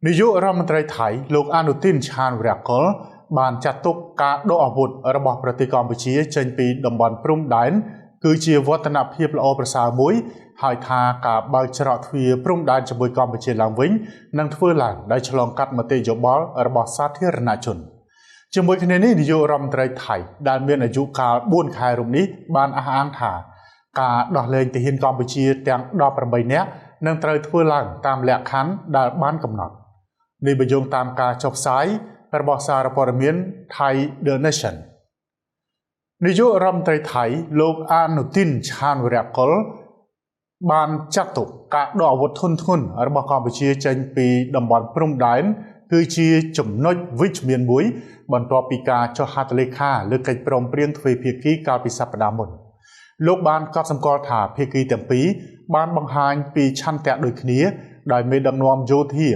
នាយករដ្ឋមន្ត្រីថៃលោកអានុទីនឆានវរៈកុលបានចាត់ទុកការដកអាវុធរបស់ប្រទេសកម្ពុជាចេញពីតំបន់ព្រំដែនគឺជាវឌ្ឍនភាពល្អប្រសើរមួយហើយថាការបើកច្រកទ្វារព្រំដែនជាមួយកម្ពុជាឡើងវិញនឹងធ្វើឡើងដោយឆ្លងកាត់មតិយោបល់របស់សាធារណជនជាមួយគ្នានេះនាយករដ្ឋមន្ត្រីថៃដែលមានអាយុកាល4ខែរូបនេះបានអះអាងថាការដោះលែងទាហានកម្ពុជាទាំង18នាក់នឹងត្រូវធ្វើឡើងតាមលក្ខខណ្ឌដែលបានកំណត់នេះបញ្យងតាមការចុះផ្សាយរបស់សារព័ត៌មានថៃ The Nation នាយករដ្ឋមន្ត្រីថៃលោកអានុទីនឆានវរៈកុលបានចាត់ទុកការដកអាវុធធុនធ្ងន់របស់កម្ពុជាចេញពីតំបន់ព្រំដែនគឺជាចំណុចវិជ្ជមានមួយបន្ទាប់ពីការចុះហត្ថលេខាលើកិច្ចព្រមព្រៀងទ្វេភាគីកាលពីសប្តាហ៍មុនលោកបានកត់សម្គាល់ថាភាគីទាំងពីរបានបង្ហាញពីឆន្ទៈដូចគ្នាដោយមេដឹកនាំយោធា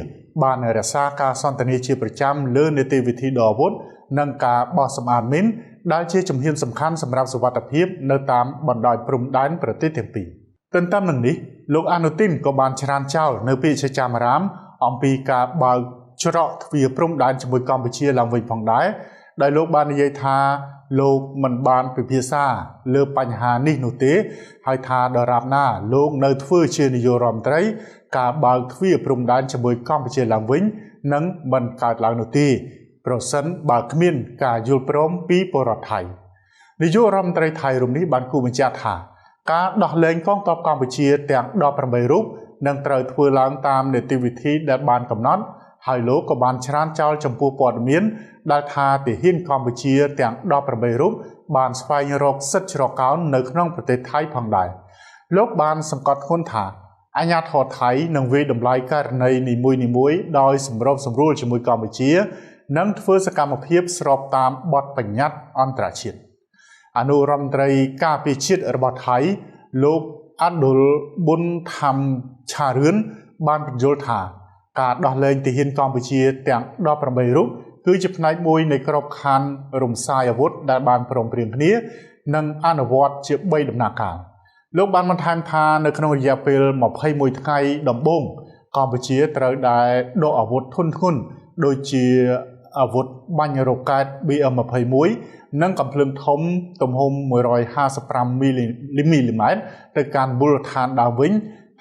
បានរក្សាការសន្ទនាជាប្រចាំលើនីតិវិធីដកអាវុធនិងការបោះសម្អាតមីនដែលជាជំហានសំខាន់សម្រាប់សុវត្ថិភាពនៅតាមបណ្ដោយព្រំដែនប្រទេសទាំងពីរទន្ទឹមនឹងនេះលោកអានុទីនក៏បានច្រានចោលនៅពាក្យចចាមរាមអំពីការបើកច្រកទ្វារព្រំដែនជាមួយកម្ពុជាឡើងវិញផងដែរដោយលោកបាននិយាយថាលោកមិនបានពិភាក្សាលើបញ្ហានេះនោះទេហើយថាដរាបណាលោកនៅធ្វើជានាយករដ្ឋមន្ត្រីការបើកទ្វារព្រំដែនជាមួយកម្ពុជាឡើងវិញនឹងមិនកើតឡើងនោះទេប្រសិនបើគ្មានការយល់ព្រមពីពលរដ្ឋថៃនាយករដ្ឋមន្ត្រីថៃរូបនេះបានគូបញ្ជាក់ថាការដោះលែងកងទ័ពកម្ពុជាទាំង18រូបនឹងត្រូវធ្វើឡើងតាមនីតិវិធីដែលបានកំណត់ហើយលោកក៏បានច្រានចោលចំពោះព័ត៌មានដែលថាទាហានកម្ពុជាទាំង18រូបបានស្វែងរកសិទ្ធិជ្រកកោននៅក្នុងប្រទេសថៃផងដែរលោកបានសង្កត់ធ្ងន់ថាអាជ្ញាធរថៃនឹងវាយតម្លៃករណីនីមួយៗដោយសម្របសម្រួលជាមួយកម្ពុជានិងធ្វើសកម្មភាពស្របតាមបទបញ្ញត្តិអន្តរជាតិអនុរដ្ឋមន្ត្រីការពារជាតិរបស់ថៃលោកអាឌុលប៊ុនថាំឆារឿនបានបញ្យល់ថាការដោះលែងទាហានកម្ពុជាទាំង18រូបគឺជាផ្នែកមួយនៃក្របខ័ណ្ឌរំសាយអាវុធដែលបានព្រមព្រៀងគ្នានិងអនុវត្តជា3ដំណាក់កាលលោកបានបន្ថែមថានៅក្នុងរយៈពេល21ថ្ងៃដំបូងកម្ពុជាត្រូវតែដកអាវុធធុនធ្ងន់ដូចជាអាវុធបាញ់រ៉ុកែត BM21 និងកាំភ្លើងធំទំហំ155មីលីម៉ែត្រទៅកាន់មូលដ្ឋានដើមវិញ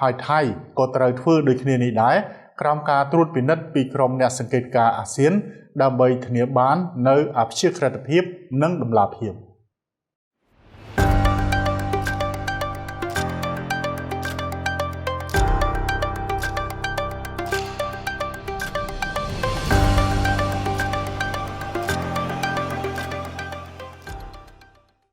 ហើយថៃក៏ត្រូវធ្វើដូចគ្នានេះដែរក្រោមការត្រួតពិនិត្យពីក្រុមអ្នកសង្កេតការណ៍អាស៊ានដើម្បីធានាបាននូវអព្យាក្រឹតភាពនិងតម្លាភាព។